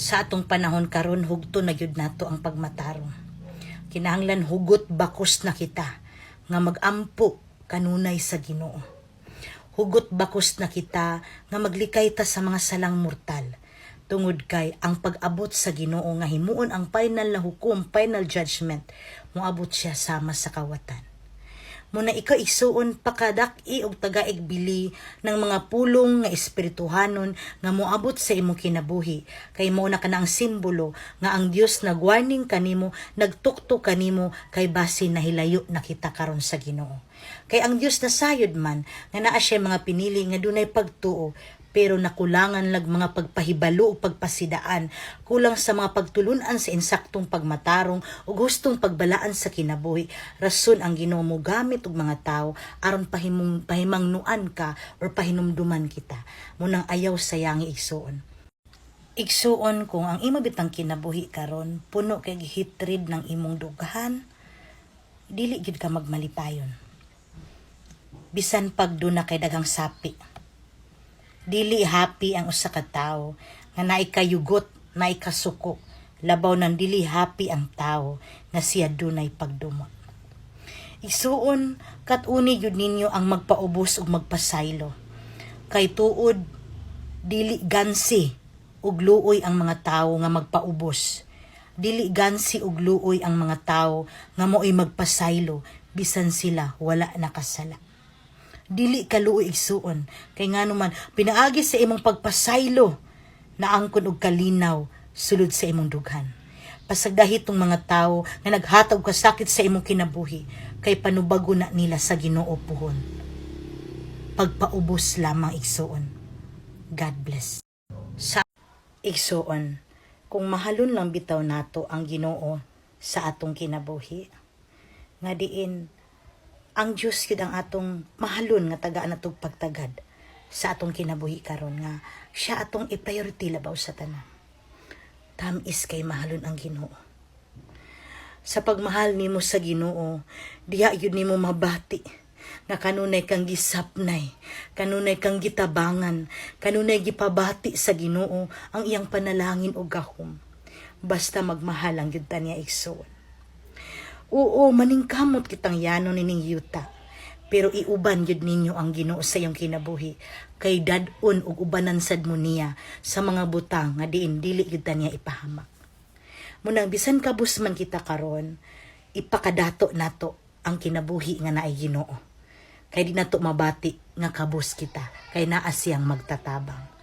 Sa atong panahon karon, hugto na gyud nato ang pagmatarong. Kinahanglan hugot bakos na kita nga magampo kanunay sa Ginoo. Hugot bakos na kita nga maglikay ta sa mga salang mortal. Tungod kay ang pag-abot sa Ginoo nga himuon ang final na hukom, final judgment, moabot siya sama sa kawatan. Muna ikaw, igsuon, pakadak-i og tagaig bili ng mga pulong nga espirituhanon nga moabot sa imong kinabuhi, kay mao na kana ang simbolo nga ang Dios nagwarning kanimo, nagtuktok kanimo, kay basi nahilayo na kita karon sa Ginoo. Kay ang Dios nasayod man nga naa siya mga pinili nga dunay pagtuo, pero nakulangan lag mga pagpahibalo ug pagpasidaan, kulang sa mga pagtulunan sa insaktong pagmatarong ug hustong pagbalaan sa kinabuhi. Rason ang Ginoo mo gamit og mga tawo aron pahimong pahimangnuan ka or pahinumduman kita. Munang ayaw sayangi, igsuon. Igsuon, kung ang imo bitang kinabuhi karon puno kay hatred ng imong dughan, dili gyud ka magmalipayon. Bisan pag duna kay daghang sapi, dili happy ang usa ka tawo nga naay kayugot, naay kasuko. Labaw nang dili happy ang tawo nga siya dunay pagdumot. Igsuon, kat-uni gyud ninyo ang magpaubos ug magpasaylo. Kay tuod, dili gansi ug luoy ang mga tawo nga magpaubos. Dili gansi ug luoy ang mga tawo nga mo'y magpasaylo bisan sila wala nakasala. Dili kaluoy, igsuon, kay ngano man pinaagi sa imong pagpasaylo naangkon og kalinaw sulod sa imong dughan. Pasagdahi tong mga tawo nga naghatag og kasakit sa imong kinabuhi, kay panubago na nila sa Ginoo puhon. Pagpaubos lamang, igsuon. God bless. Sa igsuon, kung mahalon lang bitaw nato ang Ginoo sa atong kinabuhi, nga diin ang Dios gyud ang atong mahalon nga tagaan natog pagtagad sa atong kinabuhi karon, nga siya atong i-priority labaw sa tanan. Tam-is kay mahalon ang Ginoo. Sa pagmahal nimo sa Ginoo, diha gyud nimo mabati nga kanunay kang gisapnay, kanunay kang gitabangan, kanunay gipabati sa Ginoo ang iyang panalangin o gahom. Basta magmahal ang gyud ta niya, igsoon. Oo, maningkamot kitang yano nining yuta. Pero iuban gyud ninyo ang Ginoo sa iyong kinabuhi, kay dad-on ug ubanan sad mo niya sa mga butang nga diin dili gyud ta niya ipahamak. Munang bisan kabus man kita karon, ipakadato nato ang kinabuhi nga naay Ginoo. Kay di nato mabati nga kabus kita, kay naa siyang magtatabang.